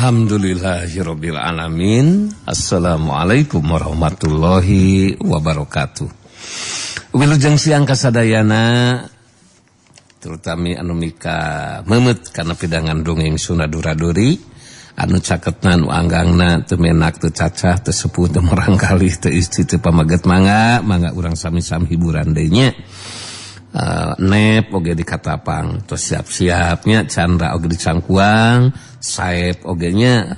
Alhamdulillahirabbil alamin. Assalamualaikum warahmatullahi wabarakatuh. Wilujeng siang kasadayana, terutami anu mika memet kana pidangan dongeng Sunda Dora-Dori anu caketna nu anggangna teu menak teu cacah teu sepuh teu marangkalih teu istri teu pamaget mangga mangga urang sami-sami hiburan deui nya. Nep oge di Katapang terus siap-siapnya Chandra oge di Cangkuang Saep oge nya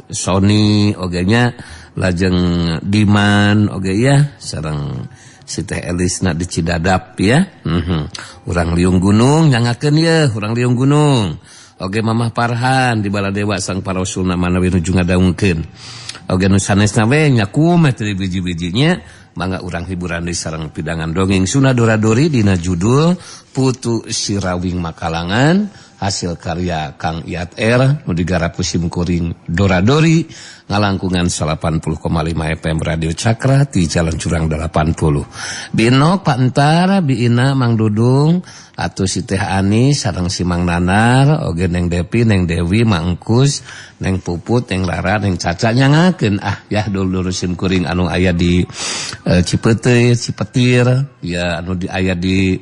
Sony oge nya lajeng Diman oge ya sareng si Teh Elisna di Cidadap ya. Urang Liung Gunung nyangakeun ye urang Liung Gunung oge Mamah Parhan di Baladewa sang parasulna manawi nuju ngadaungkeun oge nu sanesna we nya kumaha teh biji-bijinya mangga urang hiburan di sareng pidangan dongeng Sunda Dora-Dori dina judul Putu Sirawing Makalangan hasil karya Kang Iyat R nu digarap ku simkuring Dora-Dori ngalangkungan 80,5 FM Radio Cakra di Jalan Curang 80. Binok Pak Entar, Biina Mang Dudung atuh si Teh Ani sareng si Mang Nanar oge Neng Depi, Neng Dewi, Mang Engkus, Neng Puput, Neng Lara, Neng Caca nyangakeun ah ya dulur simkuring anu aya di Cipete, Cipetir ya anu di aya di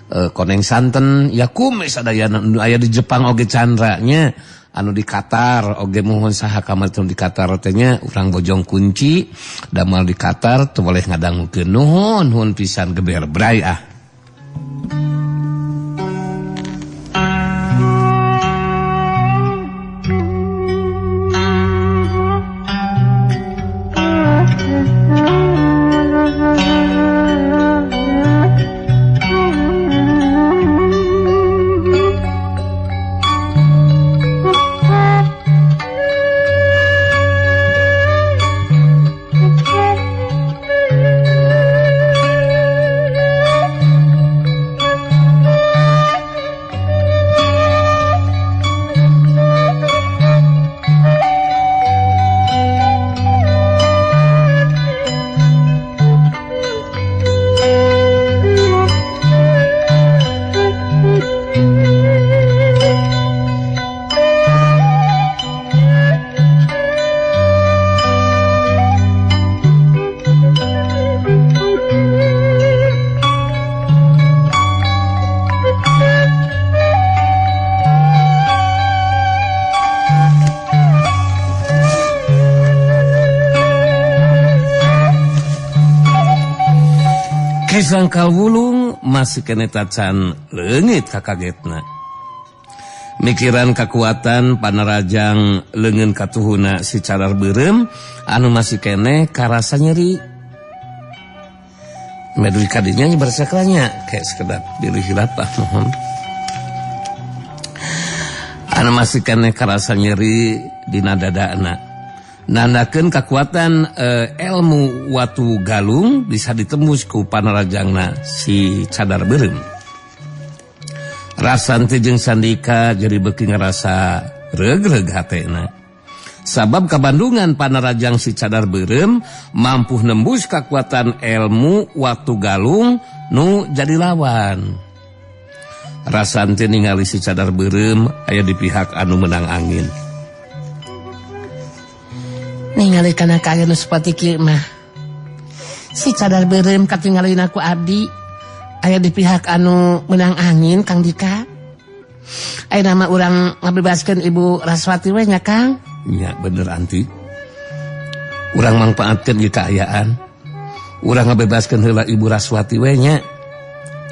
Koneng Santen ya kumes sadayana anu aya di Jepang oge Chandra nya anu di Qatar oge mohon saha kamar di Qatar teh nya urang Bojong Kunci damal di Qatar teu boleh ngadangukeun nuhun nuhun pisan geber bray ah. Sangkal wulung masih kene tacan leungit kakagetna. Mikiran kekuatan panarajang leungeun katuhuna si Cadar Beureum anu masih kene karasa nyeri. Medui kadinya bersaklanya kayak sekedap diri hilap ah mohon. Anu masih kene karasa nyeri dina dadana. Nandakeun kekuatan ilmu watu galung bisa ditembus ku panarajangna si Cadar Beureum. Rasanti jeung Sandika jadi beuki ngarasa reug-reug hatena. Sabab kabandungan panarajang si Cadar Beureum mampu nembus kekuatan ilmu watu galung nu jadi lawan. Rasanti ningali si Cadar Beureum aya di pihak anu menang angin. Ningali kana kaaya nu saperti kieu mah. Si Cadar Beureum katingalina ku abdi aya di pihak anu menang angin Kang Dika. Ayeuna mah urang ngabebaskeun Ibu Raswati we nya Kang. Nya bener Anti. Urang mangpaatkeun ieu kaayaan. Urang ngabebaskeun heula Ibu Raswati we nya.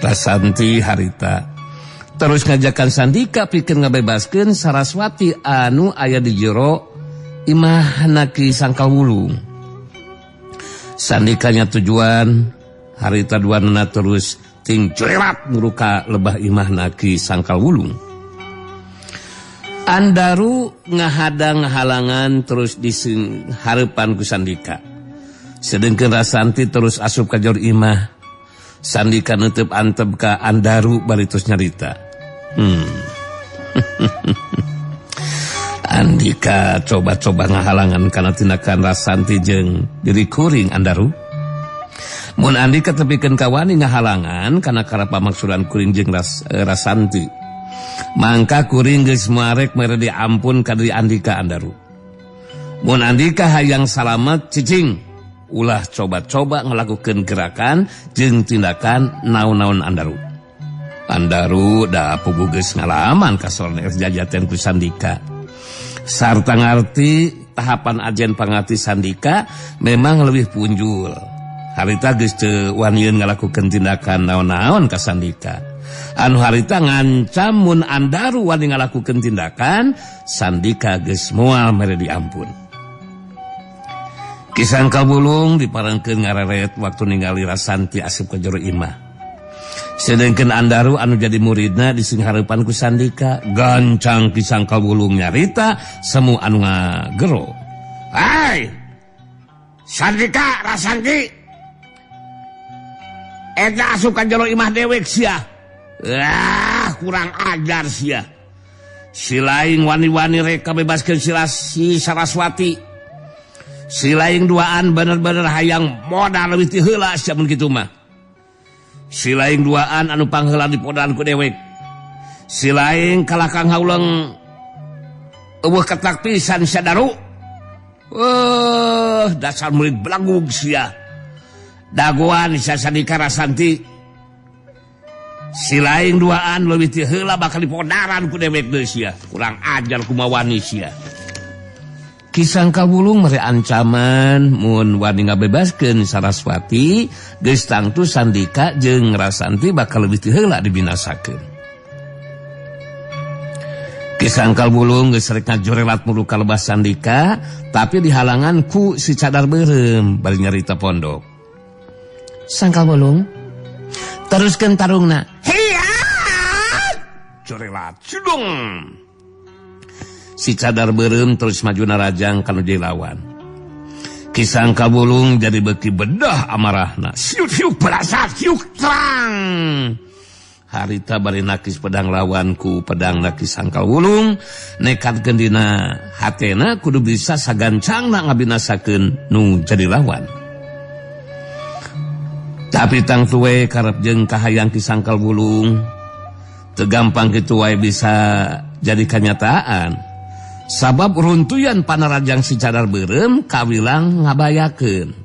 Rasanti harita. Terus ngajakan Sandika pikeun ngabebaskeun Saraswati anu aya di jero imah Ki Sangkal Wulung. Sandikanya tujuan harita duanana terus ting curelat nuruka lebah imah Ki Sangkal Wulung. Andaru ngahadang halangan terus dising hareupan ku Sandika. Sedengkeun Rasanti terus asup ka jor imah. Sandika neuteub antep ka Andaru bari terus nyarita. Andika coba-coba ngahalangan kana tindakan Rasanti jeung diri kuring Andaru. Mun Andika tepikeun kawani ngahalangan kana karapamaksudan kuring jeung Rasanti. Mangka kuring geus muarek mere diampun ka diri Andika Andaru. Mun Andika hayang salamet cicing, ulah coba-coba ngelakukeun gerakan jeung tindakan naon-naon Andaru. Andaru da puguh geus ngalaman kasorna jajaten ku Sandika. Sarta ngarti tahapan ajen pangarti Sandika memang lebih punjul. Harita geus teu waniun ngalakukeun tindakan naon-naon ka Sandika. Anu harita ngancam mun Andaru wani ngalakukeun tindakan, Sandika geus moal mere diampun. Ki Sangkal Wulung diparengkeun ngareret waktu ningali Rasanti asup ka jero imah. Sedengkeun Andaru anu jadi muridna disinghareupan ku Sandika, gancang Ki Sangkal Wulung nyarita semu anu ngagero. Hai! Sandika, Rasanti! Eta asup ka jero imah dewek sia. Ah, kurang ajar sia. Si laing wani-wani reka bebaskeun si Saraswati. Si laing duaan bener-bener hayang modal leuwih ti heula sia mun kitu mah. Si laing duaan anu pangheula dipodan ku dewek. Si laing kalah Kang Hauleng eueuh ketak pisan sia Daru. Dasar murid belagug sia. Dagoan sia Sandika Rasanti. Si laing duaan leuwih ti heula bakal dipodaran ku dewek deui sia. Kurang ajar kumawani sia. Ki Sangkal Wulung mere ancaman mun wani ngabebaskeun Saraswati geus tangtu Sandika jeung Rasanti bakal leuwih ti heula dibinasakeun. Ki Sangkal Wulung geus rek ngajorelat muru ka lebah Sandika tapi dihalangan ku si Cadar Beureum bari nyarita pondok. Sangkal Wulung teruskeun tarungna. Hiya! Jorelat sudung. Si Cadar Beureum terus maju narajang kanu jadi lawan. Ki Sangkal Wulung jadi beuki bedah amarahna. Siuk siuk berasa siuk terang. Harita bari nakis pedang lawan ku pedang Ki Sangkal Wulung nekatkeun dina hatena kudu bisa sagancangna ngabinasakeun nu jadi lawan. Tapi tangtu we karep jeung kahayang Ki Sangkal Wulung teu gampang kitu wae bisa jadi kanyataan. Sabab runtuyan panarajang si Cadar Beureum kawilang ngabayakeun.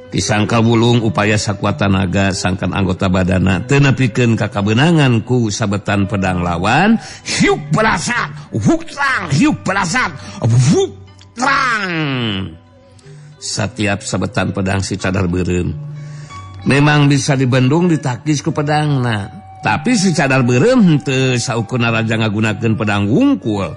Ki Sangkal Wulung upaya sakuat tanaga sangkan anggota badana teu nepikeun ka kabeunangan ku sabetan pedang lawan, hiuk belasan, huk trang, hiuk belasan, huk trang. Setiap sabetan pedang si Cadar Beureum memang bisa dibendung ditakis ku pedangna, tapi si Cadar Beureum teu saukurna raja ngagunakeun pedang wungkul.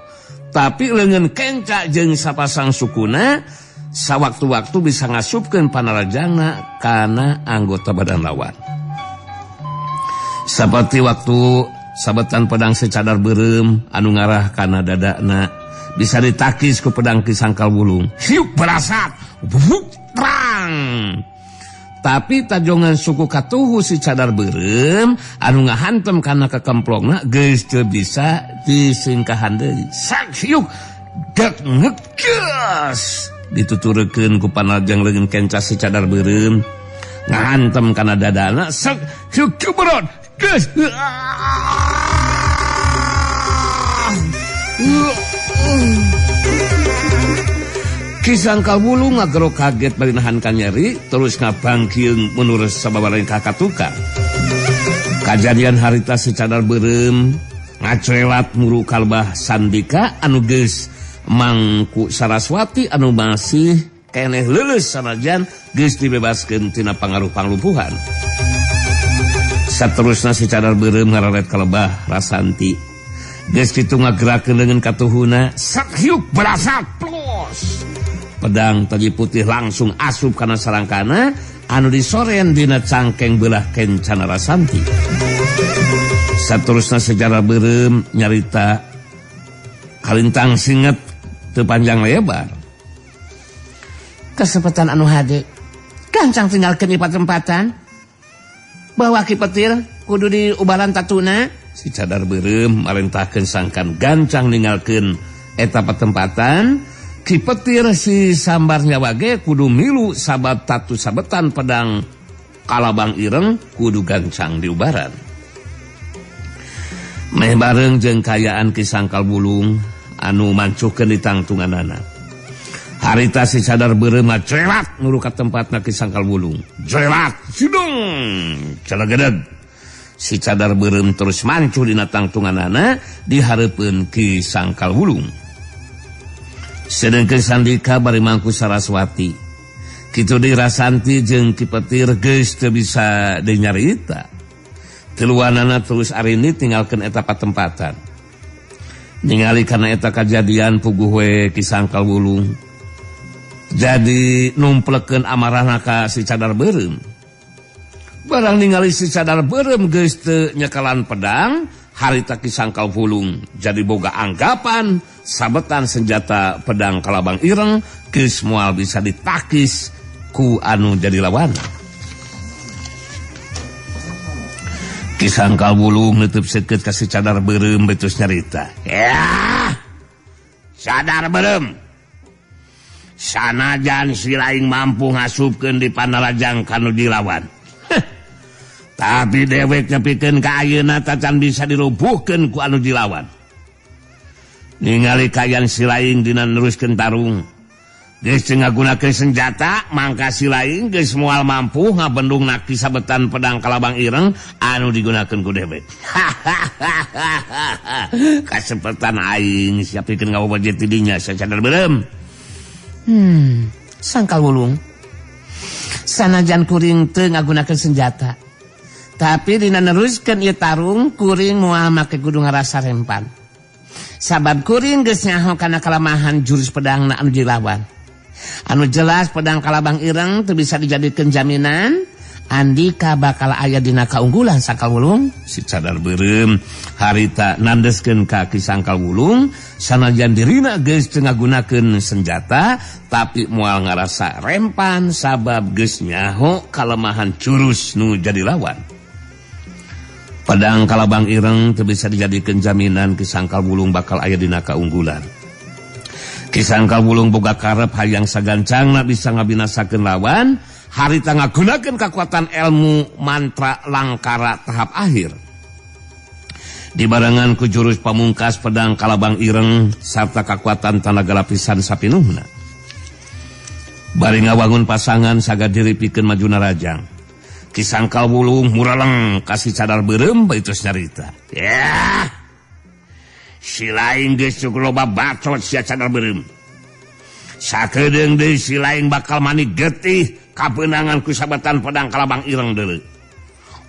Tapi leungeun kenca jeung sapasang sukuna sawaktu-waktu bisa ngasupkeun panarajangna kana anggota badan lawan. Seperti waktu sabetan pedang si Cadar Beureum anu ngarah kana dadana bisa ditakis ku pedang Ki Sangkal Wulung. Hiuk berasat, huk terang. Tapi tajongan suku katuhu si Cadar Beureum anu ngahantem kana kekemplongna geus teu bisa disingkahan deui. Sak hiuk dek ngeges dituturkeun ku panarajang leungeun kenca si Cadar Beureum ngahantem kana dadana sak hiuk cuberot geus. Ki Sangkal Wulung ngagero kaget bari nahan kanyeri terus ngabangkieun menurut sababaraha ka tukang. Kajadian harita si Cadar Beureum ngacorelat muru kalbah Sandika anu geus mangku Saraswati anu masih keneh leuleus sanajan geus dibebaskeun tina pangaruh panglumpuhan. Saterusna si Cadar Beureum ngararet kalebah Rasanti. Geus kitu ngagerakeun leungeun katuhuna sak hiuk berasa plus. Pedang taji putih langsung asup kana sarangkana anu disoren dina cangkeng belah kencana Rasanti. Saterusna sejarah beureum nyarita kalintang singet teu panjang lebar. Kesempatan anu hade gancang tinggalkeun di patempatan. Bawa ki petir kudu diubaran tatuna. Si Cadar Beureum marentahkeun sangkan gancang ninggalkeun eta patempatan. Ki petir si sambar nyawa ge kudu milu sabab tatu sabetan pedang kalabang ireng kudu gancang diubaran. Meh bareng jeung kayaan Ki Sangkal Wulung anu mancuhkeun ditangtunganana. Harita si cadar beureum celat nuru ka tempatna Ki Sangkal Wulung. Jelat sidung calegedeg. Si cadar beureum terus mancu dina tangtunganana dihareupeun Ki Sangkal Wulung. Sedengkeun Sandika bari mangku Saraswati. Kitu deui Rasanti jeung Ki Petir geus teu bisa deui nyarita. Tiluanana terus arini tinggalkeun eta patempatan. Ningali kana eta kajadian puguh we Ki Sangkal Wulung. Jadi numplekeun amarahna ka si cadar beureum. Barang ningali si cadar beureum geus teu nyekalan pedang, harita Ki Sangkal Wulung jadi boga anggapan sabetan senjata pedang Kalabang Ireng geus moal bisa ditakis ku anu jadi lawan. Ki Sangkal Wulung neuteub seukeut ka si cadar beureum betus nyarita. Ya, cadar beureum. Sanajan si laing mampu ngasupkeun di panarajang kanu dilawan. Tapi dewek nepikeun ka ayeuna tacan bisa dirubuhkeun ku anu dilawan. Ningali kayan si laing dina neruskeun tarung. Geus teu ngagunakeun senjata, mangka si laing geus moal mampu ngabendung naki sabetan pedang Kalabang Ireng anu digunakeun ku dewek. Kasepetan aing siapikeun ngawajet di dinya sacadar beureum. Sangkal Wulung. Sanajan kuring teu ngagunakeun senjata, tapi dina neruskeun ieu tarung kuring moal make kudu ngarasa rempan. Sabab kuring geus nyaho kana kalemahan jurus pedangna anu dilawan. Anu jelas pedang Kalabang Ireng teu bisa dijadikeun jaminan Andika bakal aya dina kaunggulan Sangkal Wulung. Si cadar beureum harita nandeskeun ka Ki Sangkal Wulung sanajan dirina geus teu ngagunakeun senjata tapi moal ngarasa rempan sabab geus nyaho kalemahan jurus nu jadi lawan. Pedang Kalabang Ireng teu bisa dijadikeun jaminan Ki Sangkal Wulung bakal aya dina kaunggulan. Ki Sangkal Wulung boga karep hayang sagancangna bisa ngabinasakeun lawan. Harita ngagunakeun kekuatan ilmu mantra langkara tahap akhir. Dibarengan ku jurus pamungkas pedang Kalabang Ireng sarta kekuatan tanaga lapisan sapinuhna. Bari ngawangun pasangan sagadiri pikeun maju narajang. Ki Sangkal Wulung muraleng ka si cadar beureum baitus nyarita. Ya. Si laing geus cukup loba bacot sia cadar beureum. Sakedeung deui si laing bakal mani getih kabeunangan ku sabetan pedang Kalabang Ireng deuleu.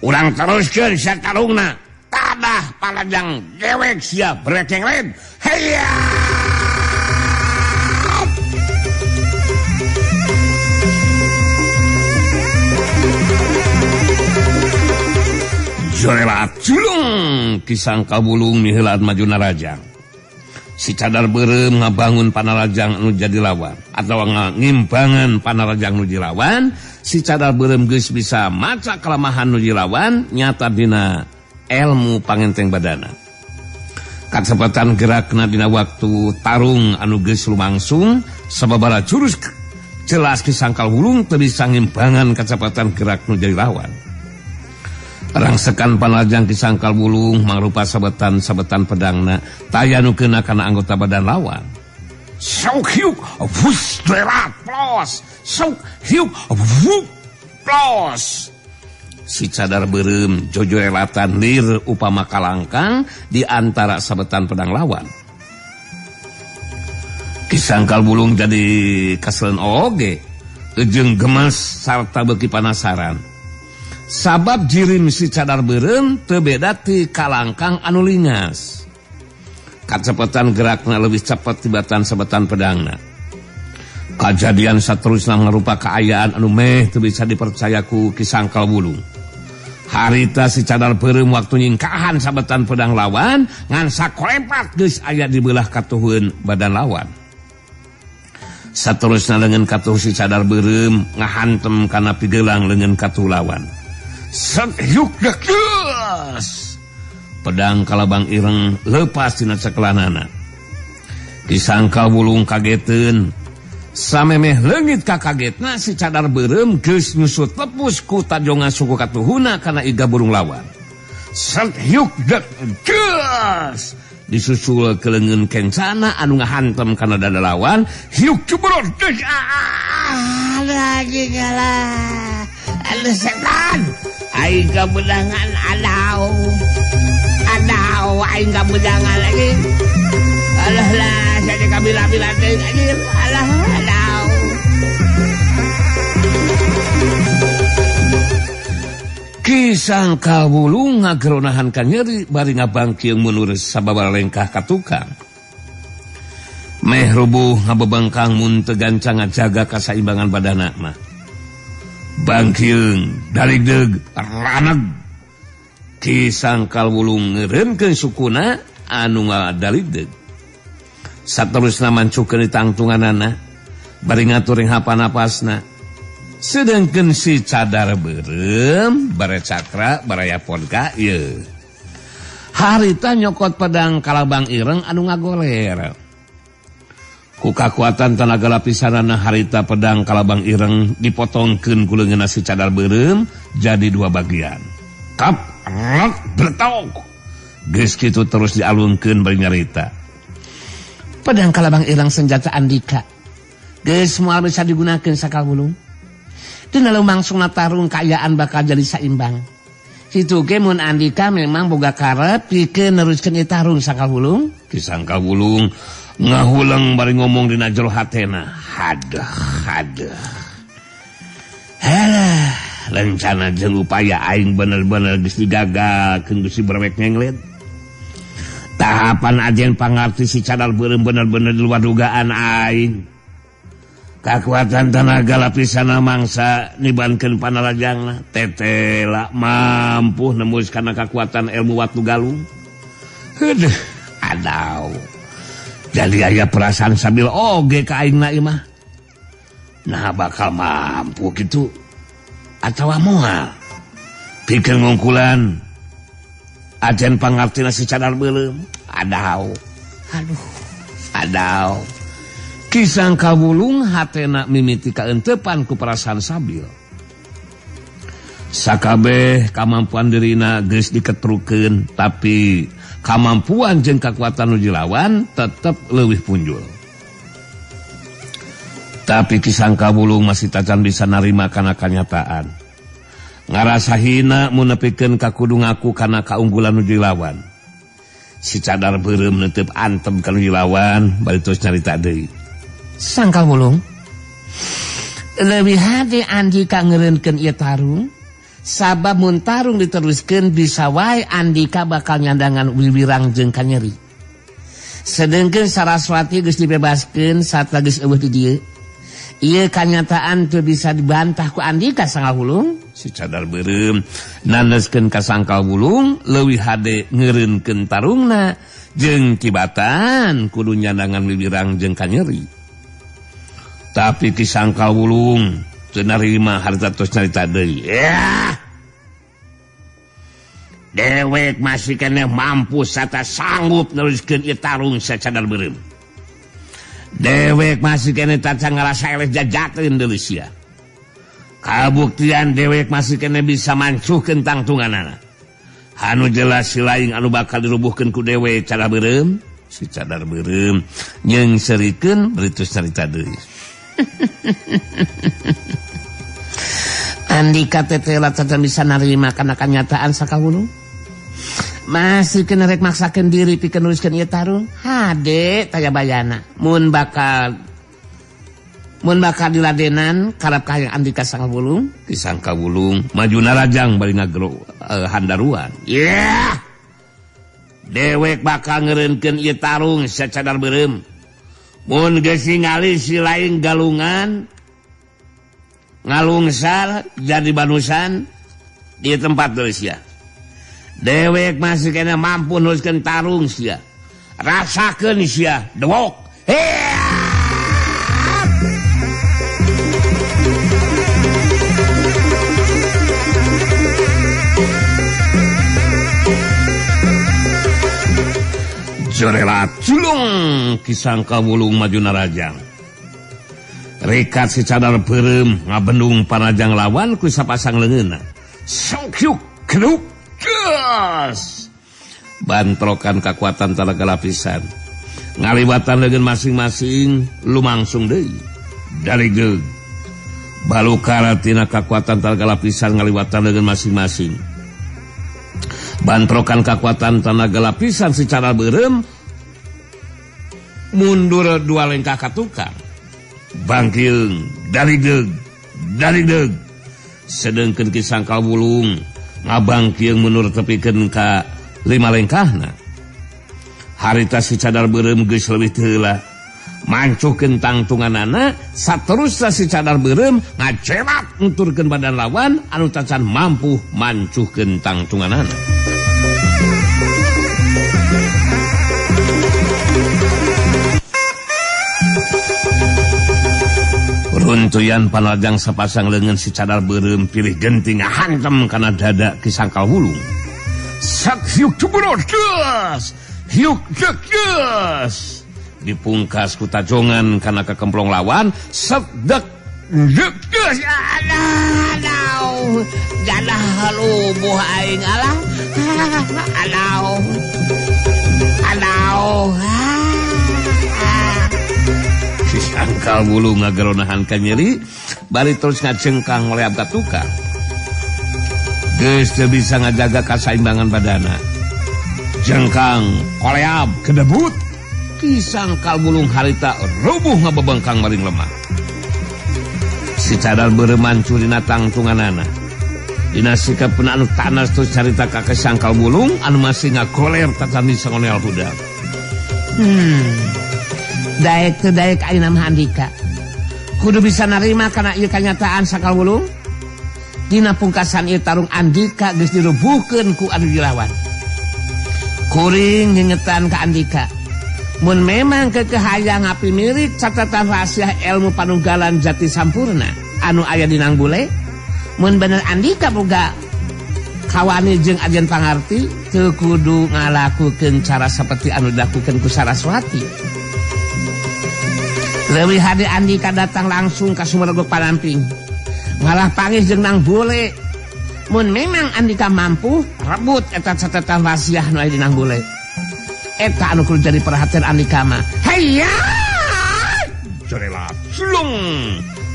Urang teruskeun sia tarungna. Tadah palajang dewek sia brekeng lain. Heya! Jorelat julung Ki Sangkal Wulung miheulaan maju narajang. Si cadar beureum ngabangun panarajang anu jadi lawan atawa ngimbangan panarajang nu dilawan. Si cadar beureum geus bisa maca kelemahan nu dilawan nyata dina ilmu pangenteng badana. Kacepatan gerakna dina waktu tarung anu geus lumangsung sababaraha jurus jelas Ki Sangkal Wulung teu bisa ngimbangan kacepatan gerak nu jadi lawan. Rangsekan panarajang Ki Sangkal Wulung mangrupa sabetan-sabetan pedangna taya nu keuna kana anggota badan lawan. Sok hiuk wus derat plos. Sok hiuk wup plos. Si cadar beureum jojorelatan lir upama kalangkang di antara sabetan pedang lawan. Ki Sangkal Wulung jadi kaseleun oge jeung gemes sarta beuki panasaran. Sabab jirim si cadar beureum teu beda ti kalangkang anu lingas. Kacepetan gerakna leuwih cepet tibatan sabetan pedangna. Kajadian saterusna ngarupa kaayaan anu meh teu bisa dipercaya ku Ki Sangkal Wulung. Harita si cadar beureum waktu nyingkahan sabetan pedang lawan ngan sakolepat geus aya di beulah katuhun badan lawan. Saterusna leungeun katuh si cadar beureum ngahantem kana pigelang leungeun katuh lawan. Set yuk geus. Pedang Kalabang Ireng lepas tina cekelanana. Ki Sangkal Wulung kageteun. Samemeh leungit kakagetna si cadar beureum geus nyusut lepus ku tajongan suku katuhuna kana iga burung lawan. Set yuk geus. Disusul ke leungeun kencana anu ngahantem kana dada lawan hiuk cubrot lagi galah aduh setan aing kabedangan adau adau aing kabedangan lagi alah lah saya kabila-bila deui anjir alah adau. Ki Sangkal Wulung ngageronahan ka nyeri bari ngabangkieung mundur sababaraha lengkah ka tukang. Meh rubuh ngabebengkang mun teu gancang ngajaga kasaimbangan badana mah. Bangkieung daligdeug raneg. Ki Sangkal Wulung ngeureunkeun sukuna anu ngadaligdeug. Saterusna mancukeun ditangtunganana bari ngatur hapan napasna. Sedangkan si cadar beureum bare cakra baraya podka ieu. Harita nyokot pedang kalabang ireng anu ngagoler. Ku kakuatan tanaga lapisanana harita pedang kalabang ireng dipotongkeun ku leungeunna si cadar beureum jadi dua bagian. Kap rek bertok. Geus kitu terus dialungkeun bari nyarita. Pedang kalabang ireng senjata Andika. Geus moal bisa digunakeun Sangkal Wulung. Dina lumangsungna tarung kaayaan bakal jadi saimbang. Kitu ge mun Andika memang boga karep pikeun neruskeun ieu tarung Sangkal Wulung. Ki Sangkal Wulung ngahuleng bari ngomong dina jero hatena. Haduh, haduh. Halah, rencana jeung upaya aing bener-bener geus digagalkeun ku si Brewek Ngenglet. Tahapan ajen pangarti si cadar beureum bener-bener di luar dugaan aing. Kakuatan tenaga lapisana mangsa nibankeun panarajangna tetela mampu nembus kana kakuatan ilmu watu galung. Heuh, adau. Jadi aya perasaan sambil oge ka aingna ieu mah. Nah bakal mampu kitu atawa moal. Pikeun ngungkulan ajen pangartina si cadar beuleum. Adau. Aduh, adau. Ki Sangkal Wulung hatena mimiti kaentepan ku perasaan sabil. Sakabeh kamampuan dirina geus diketrukeun, tapi kamampuan jeung kakuatan nu dilawan tetep leuwih punjul. Tapi Ki Sangkal Wulung masih tacan bisa narima kana kanyataan. Ngarasa hina mun nepikeun ka kudu ngaku kana kaunggulan nu dilawan. Si cadar beureum neuteup antem ka nu dilawan bari terus nyarita deui. Sangkal Wulung leuwih hade Andika ngeureunkeun ieu tarung, sabab mun tarung diteruskeun bisa wae Andika bakal nyandangan wiwirang jeung kanyeri. Sedengkeun Saraswati geus dibebaskeun saat geus eueuh di dieu. Ieu kanyataan teu bisa dibantah ku Andika Sangkal Wulung. Si cadar beureum nandeskeun ka Sangkal Wulung leuwih hade ngeureunkeun tarungna jeung kibatan kudu nyandangan wiwirang jeung kanyeri. Tapi Ki Sangkal Wulung teu narima harta tos nyarita deui. Yah. Dewek masih keneh mampu sarta sanggup neruskeun ieu tarung sacadar beureum. Dewek masih keneh tacan ngarasa eleh jajakeun deui sia. Kabuktian dewek masih keneh bisa mancuhkeun tangtunganana. Anu jelas si laing anu bakal dirubuhkeun ku dewek cadar beureum. Si cadar beureum nyeungseurikeun bari tos nyarita deui. Andika tetela tacan bisa narima kana kanyataan Sangkal Wulung. Masih kena rek maksakeun diri pikeun nuliskeun ieu tarung. Hade taya bayana. Mun bakal diladenan karep kahayang Andika Sangkal Wulung. Ki Sangkal Wulung maju narajang bari ngagero handaruan. Yeah! Dewek bakal ngeureunkeun ieu tarung sacadar beureum. Mun geus ningali si lain galungan ngalungsar jadi banusan di tempat deui sia. Dewek masih kena mampu nuruskeun tarung sia. Rasakeun sia dewok. Jorelat julung Ki Sangkal Wulung maju narajang. Rikat si cadar beureum ngabendung panajang lawan ku sapasang leungeunna. Songkyuk keduk gas. Bantrokan kakuatan tanaga lapisan. Ngaliwatan leungeun masing-masing lumangsung deui. Dari geug. Balukara tina kakuatan tanaga lapisan ngaliwatan leungeun masing-masing. Bantrokan kakuatan tanaga lapisan secara beureum mundur dua lengkah ka tukang. Bangkiung dari geug dari deug. Sedengkeun Ki Sangkal Wulung ngabangkiung mundur tepikeun ka lima lengkahna. Harita si cadar beureum geus leuwih teu heula. Mancuhkeun tangtunganana, saterusna si cadar beureum ngacelat nuturkeun badan lawan anu tacan mampu mancuhkeun tangtunganana. Runtuyan panajang sapasang leungeun si cadar beureum pilih genting ngahantem kana dada Ki Sangkal Wulung. Sak hiuk cuburot geus, hiuk geus. Dipungkas ku tajongan kana kakemplong lawan, sedek geus. Alah, alah, jadah lubuh aing alah. Alah. Alah. Ki Sangkal Wulung ngageronahan ka nyeri, bari terus ngacengkang ngoleab ka tukang. Geus teu bisa ngajaga kasaimbangan badana. Jengkang koleab kedebut. Ki Sangkal Wulung harita rubuh ngabebengkang maring lemah. Si cadar beureum mancurina tangtunganana. Dina sikap anu tanas terus carita ka Ki Sangkal Wulung anu masih ngagoler tacan bisa ngonel budak. Daek teu daek ayeuna mah Andika. Kudu bisa narima kana ieu kanyataan Sangkal Wulung. Dina pungkasan ieu tarung Andika geus dirubuhkeun ku anu dilawan. Kuring ngingetan ka Andika. Mun memang kekehayang ngapi milik catatan rahasia ilmu panunggalan jati sampurna anu aya di Nang Bule, mun bener Andika boga kawani jeung ajen pangarti teu kudu ngalakukeun cara saperti anu dilakukeun ku Saraswati. Leuwih hade Andika datang langsung ka Sumeregok Panamping. Ngalah pangih jeung Nang Bule. Mun memang Andika mampu rebut eta catatan rahasia nu aya di Nang Bule. Eta anu kudu jadi perhatian Andika mah. Hayya! Jorelat sulung.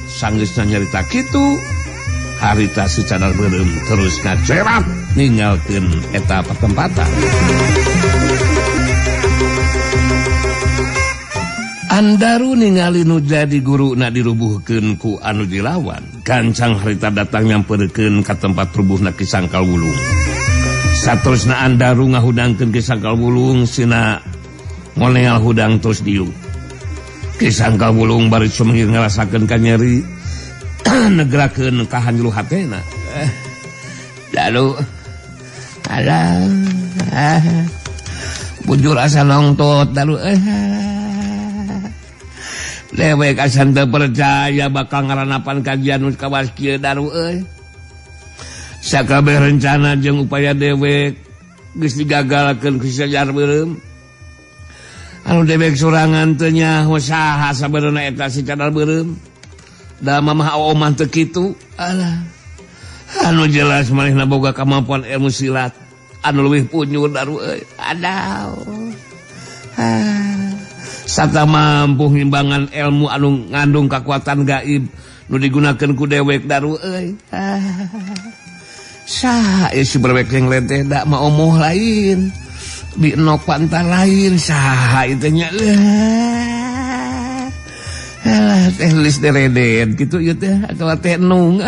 Sanggeusna nyarita kitu, harita si cadar beureum terus ngacerat ninggalkeun eta pertempatan. Andaru ningali nu jadi guruna dirubuhkeun ku anu dilawan. Gancang harita datang nyamperkeun ka tempat rubuhna Ki Sangkal Wulung. Saterusna Andaru ngahudangkeun Ki Sangkal Wulung sina ngoneal hudang terus diuk. Ki Sangkal Wulung bari sumengir ngarasakeun kanyeri negrakeun ka hanjulu hatena. Lalu alah bujur asa nongtot dalu. Dewek asan teu percaya bakal ngaranapan kajian nu kawas kieu daru euy. Sakabeh rencana jeung upaya dewek geus digagalkeun ku si Cadar Beureum. Anu dewek sorangan teu nyaho saha sabenerna eta si Cadar Beureum. Da mamah omah teu kitu. Alah. Anu jelas manehna boga kamampuan ilmu silat anu leuwih punyur daru euy. Adaw. Sata mampu ngimbangan ilmu anu ngandung kakuatan gaib nu digunakeun ku dewek daru euy. Saha ieu si berwek yang lenteh da mah omoh lain. Bi nok pantar lain saha ieu teh nya. Alah teh lis deredet kitu ieu teh atawa teh nung.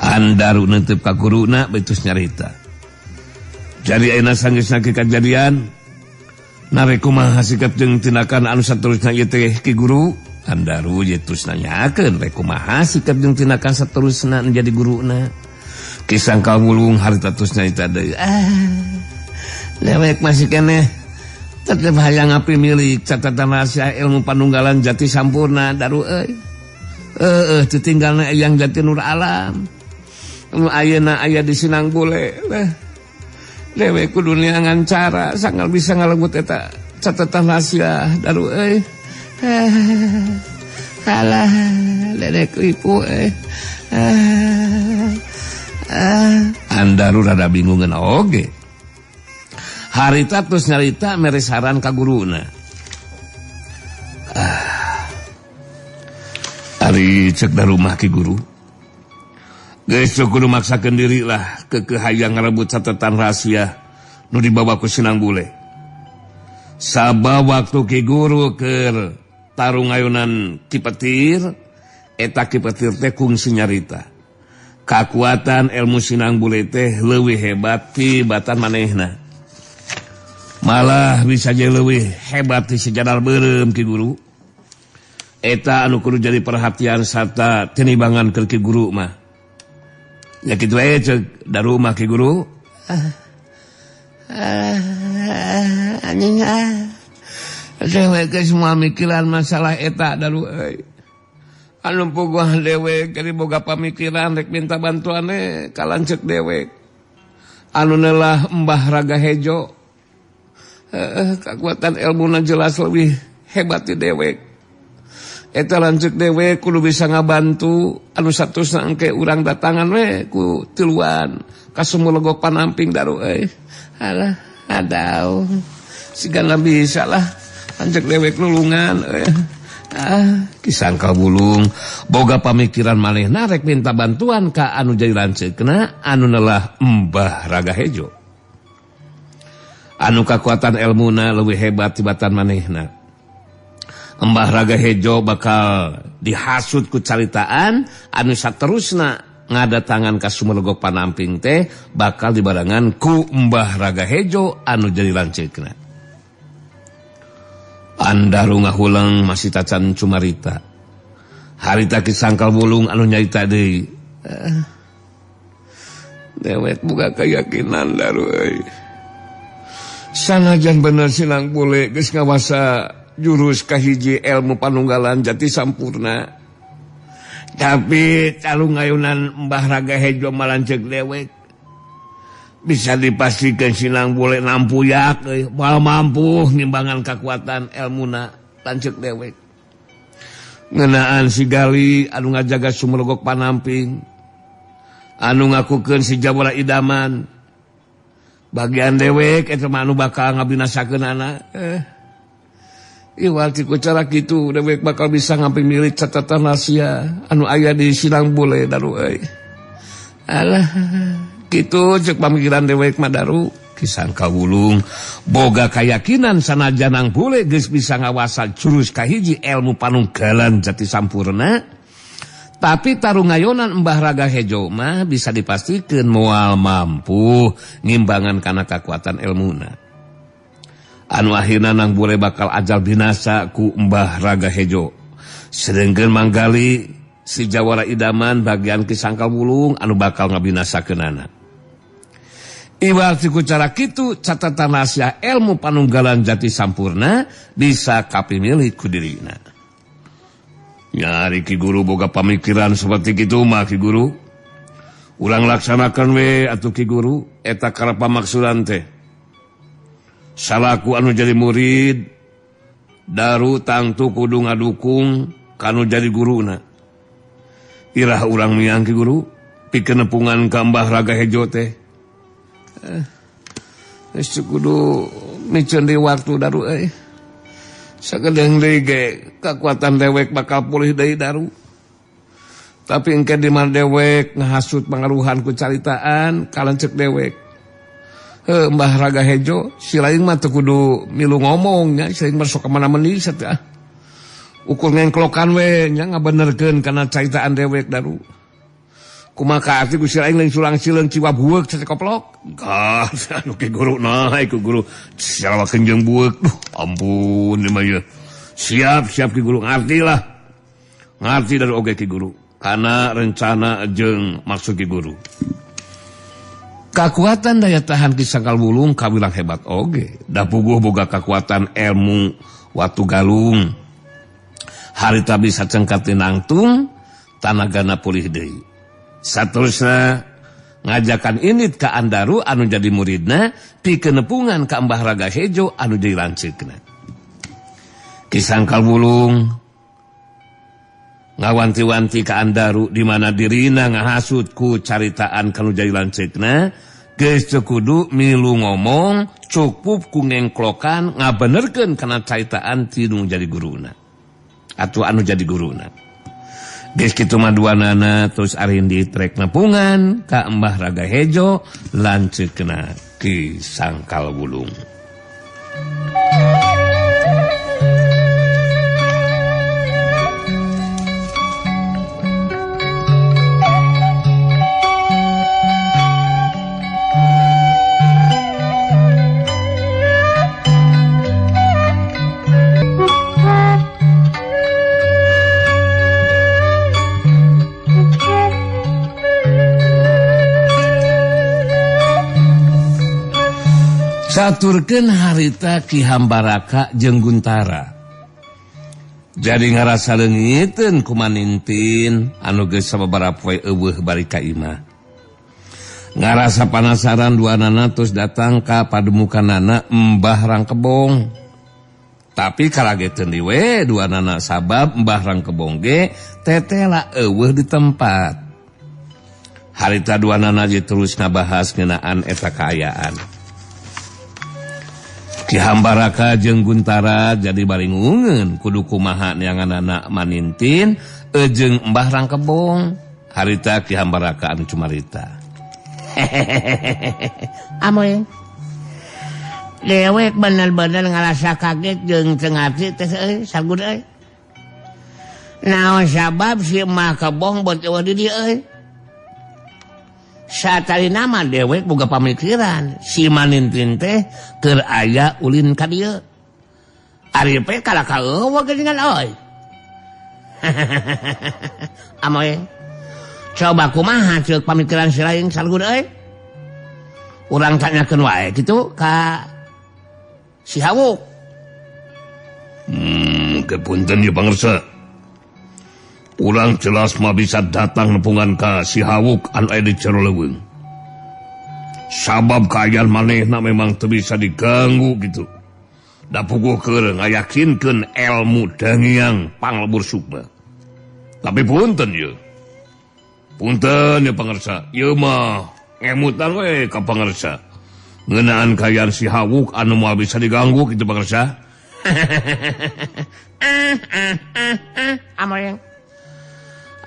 Andaru neuteup ka guruna betus nyarita. Jadi ayeuna sanggeusna kajadian narek kumaha sikap jeung tindakan anu saterusna ieu teh ki guru. Andaru ye terus nanyakeun rek kumaha sikap jeung tindakan saterusna jadi guruna. Ki Sangkal Wulung harita terus nyarita deui. Dewek masih keneh tetep hayang ngapi milik catatan rahasia ilmu panunggalan jati sampurna daru euy. Heueuh teu tinggalna eyang jati nur alam. Nu ayeuna aya di Sinang Bule. Dewek kudu neangan cara sangal bisa ngalebut eta catatan rahasia daru euy. Alah, dedek ibu Andaru rada bingungeun oge. Harita terus nyarita mere saran ka guruna. Ari cek Daru mah ki guru. Geus kudu maksakeun diri lah keukeuh hayang ngarebut catatan rahasia nu dibawa ku Sinang Bule. Saba waktu ki guru keur tarung ayunan Ki Petir, eta Ki Petir teh kungsi nyarita. Kakuatan ilmu Sinang Bule teh leuwih hebat tibatan manehna. Malah bisa jadi leuwih hebat ti Sejadar Beureum ki guru. Eta anu kudu jadi perhatian sarta tinibangan keur ki guru mah. Ya kitu we ceuk Daru mah ki guru. Anjing ah. Dewek geus moal mikiran masalah eta Daru euy. Anu puguh dewek jadi boga pamikiran rek minta bantuan we ka lanceuk dewek. Anu neulah Mbah Raga Hejo. Kekuatan ilmuna jelas lebih hebat ti dewek. Eta lanceuk dewek kudu bisa ngabantu anu satusna engke urang datangan we ku tiluan ka Sumur Legok Panamping Daru euy. Alah, adau. Sigana bisa lah lanceuk dewek nulungan euy. Ki Sangkal Wulung boga pamikiran manehna rek minta bantuan ka anu jadi lanceukna anu neulah Mbah Raga Hejo. Anu kakuatan elmuna leuwih hebat tibatan manehna. Mbah Raga Hejo bakal dihasut ku caritaan anu saterusna ngadatangan ka Sumur Legok Panamping teh bakal dibarengan ku Mbah Raga Hejo anu jadi lanceukna. Andaru ngahuleng masih tacan cumarita. Harita Ki Sangkal Wulung anu nyarita deui. Dewek boga keyakinan Daru euy. Sanajan bener Sinang Bule geus ngawasa jurus kahiji ilmu panunggalan jati sampurna. Tapi calung ngayunan Mbah Raga Hejo malanceuk dewek. Bisa dipastikan Sinang Bule nampuyak euy, moal mampu ngimbangan kakuatan elmuna lanceuk dewek. Ngeunaan si Gali anu ngajaga Sumur Legok Panamping, anu ngakukeun si Jawara Idaman. Bagian dewek eta mah anu bakal ngabinasakeun anak. Iwal ti ku cara kitu dewek bakal bisa ngamping milik catatan rahasia anu aya di Sinang Bule Daru euy. Alah, kitu ceuk pamikiran dewek mah Daru. Ki Sangkal Wulung boga kayakinan sanajan Nang Bule geus bisa ngawasa jurus kahiji ilmu panunggalan jati sampurna, tapi tarungayonan Mbah Raga Hejo mah bisa dipastikan moal mampu ngimbangan kana kakuatan elmuna. Anu akhirna Nang Bule bakal ajal binasa ku Mbah Raga Hejo. Sedengkeun Manggali si Jawara Idaman bagian Ki Sangkal Wulung anu bakal ngabinasakeunana. Iwal ku cara kitu catatan rahasia ilmu panunggalan jati sampurna bisa kapimilih ku dirina. Nyari ki guru boga pamikiran seperti kitu mah ki guru. Urang laksanakan we atuh ki guru eta karep pamaksudan teh. Salaku anu jadi murid Daru tangtu kudu ngadukung kanu jadi guruna. Irah urang miang ki guru pikeun nepungan ka Mbah Raga Hejo teh. Geus kudu miceun deui waktu Daru euy. Sakedeung deui ge kakuatan dewek bakal pulih deui Daru. Tapi engke di mana dewek ngahasut pangaruhan ku caritaan kalancek dewek. Heuh Mbah Raga Hejo si lain mah teu kudu milu ngomong nya, si lain mah sok ka mana-meni sateuah. Ukur ngengklokan we nya ngabenerkeun kana caritaan dewek Daru. Kumaha arti ku si lain lain sulang sileung ciwa bueuk cecek koplok. Gah, anu ki guru naik ku guru salawakeun jeung bueuk. Duh, ampun ieu mah ieu. Siap, siap ki guru ngarti lah. Ngarti dari oge ki guru. Kana rencana jeung maksud ki guru. Kakuatan daya tahan Ki Sangkal Wulung kawilang hebat oge. Da puguh boga kakuatan ilmu watu galung. Harita bisa cengkat tinangtung, tanagana pulih deui. Saterusna ngajakan init ka Andaru anu jadi muridna pikeun nepungan ka Mbah Raga Hejo anu jadi lanceukna. Ki Sangkal Wulung Ngawanti-wanti ka Andaru di mana dirina ngahasut ku caritaan kanu jadi lanceukna, geus teu kudu milu ngomong, cukup ku ngengklokan ngabenerkeun kana caritaan ti nu jadi guruna. Atuh anu jadi guruna. Geus kitu mah duanana terus arindit rek nepungan ka Mbah Raga Hejo lanceukna Ki Sangkal Wulung. Caturkeun harita Ki Hambaraka jeung Guntara. Jadi ngarasa leungiteun ku Manintin anu geus sababaraha poe eueuh bari ka imah. Ngarasa panasaran duanana terus datang ka pademukanana Mbah Rangkebong. Tapi karageteun deui we duanana sabab Mbah Rangkebong ge tetela eueuh di tempat. Harita duanana ge terus ngabahas ngeunaan eta kaayaan. Ki Hambaraka jeung Guntara jadi baringungeun kudu kumaha neanganana Manintin jeung Mbah Rangkebong. Harita Ki Hambaraka anu cumarita. Amoy. Dewek bener-bener ngarasa kaget jeung teu ngarti teh euy sagun euy. Naon sabab si Mbah Kebong beut eueuh di dieu euy. Satarina mah dewek boga pamikiran si Manintin teh keur aya ulin ka dieu. Ari pe kalah ka eueuh geuningan euy. Amoy. Coba kumaha ceuk pamikiran si lain sargun euy. Urang tanyakeun wae kitu ka si Hawuk. Kepunten ieu pangersa. Urang jelas mah bisa datang nepungan ka si Hawuk anu aya di jero leuweung. Sabab kaayaan manehna memang teu bisa diganggu gitu. Da puguh keur ngayakinkeun elmu dangiang panglebur sukma. Tapi punten ieu. Punten ieu pangersa, ieu mah ngemutan we ka pangersa. Ngeunaan kaayaan si Hawuk anu moal bisa diganggu kitu pangersa. Amoy.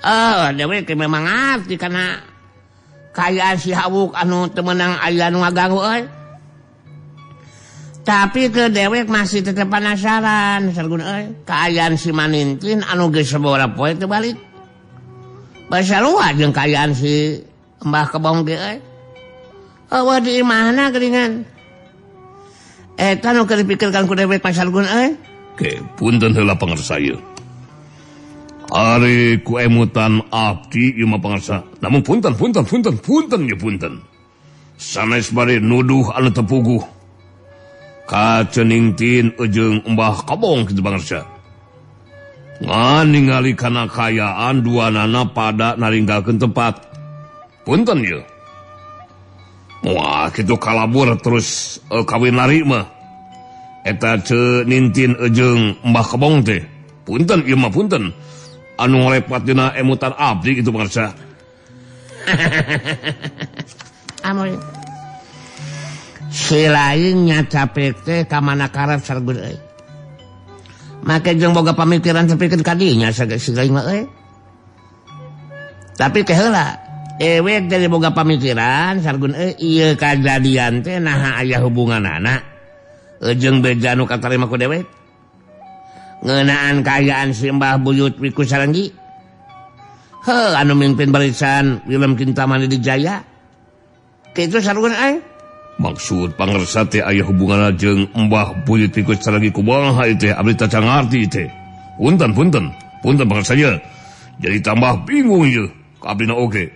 Oh, dewek memang ngarti karena kaayaan si Hawuk anu teu meunang aya nu ngaganggu euy. Tapi ke dewek masih tetep penasaran sargun euy, kaayaan si Manintin anu geus sababaraha poe teu balik. Basarua jeung kaayaan si Mbah Kebong ge euy. Eueuh di imahna geuningan. Eta nu keur dipikirkan ku dewek mah sargun euy. Ke punten heula pangersa ieu. Ari ku emutan abdi ieu mah pangersa. Namun punten punten punten punten ieu punten. Sanes bari nuduh anu teu puguh. Ka Ceningtin jeung Mbah Kebong kitu pangersa. Ngan ningali kana kaayaan duanana pada naringgalkeun tempat. Punten ieu. Wah, kitu kalabur terus kawin lari mah. Eta Ceningtin jeung Mbah Kebong teh. Punten ieu mah punten. Anu ngalepat dina emutan abdi kitu pangersa. Amoy. Si lain nya capek teh ka mana karep sargun euy. Make jeung boga pamikiran tepikeun ka dinya si lain mah euy. Tapi teh heula, dewek jadi boga pamikiran sargun euy ieu kajadian teh naha aya hubunganana jeung beja nu katarima ku dewek. Ngeunaan kaayaan si Mbah Buyut Wiku Saranggi. Heuh anu mimpin barisan Wilem Kintamani Dijaya. Kitu sargun euy. Maksud pangersa teh aya hubunganna jeung Mbah Buyut Wiku Saranggi kumaha ieu teh abdi teh ngarti teh. Punten punten, punten pangersa ye. Jadi tambah bingung ye ka abdina oge.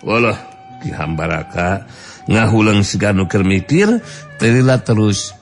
Walah Ki Hambaraka ngahuleng siga nu keur mikir, teu lila terus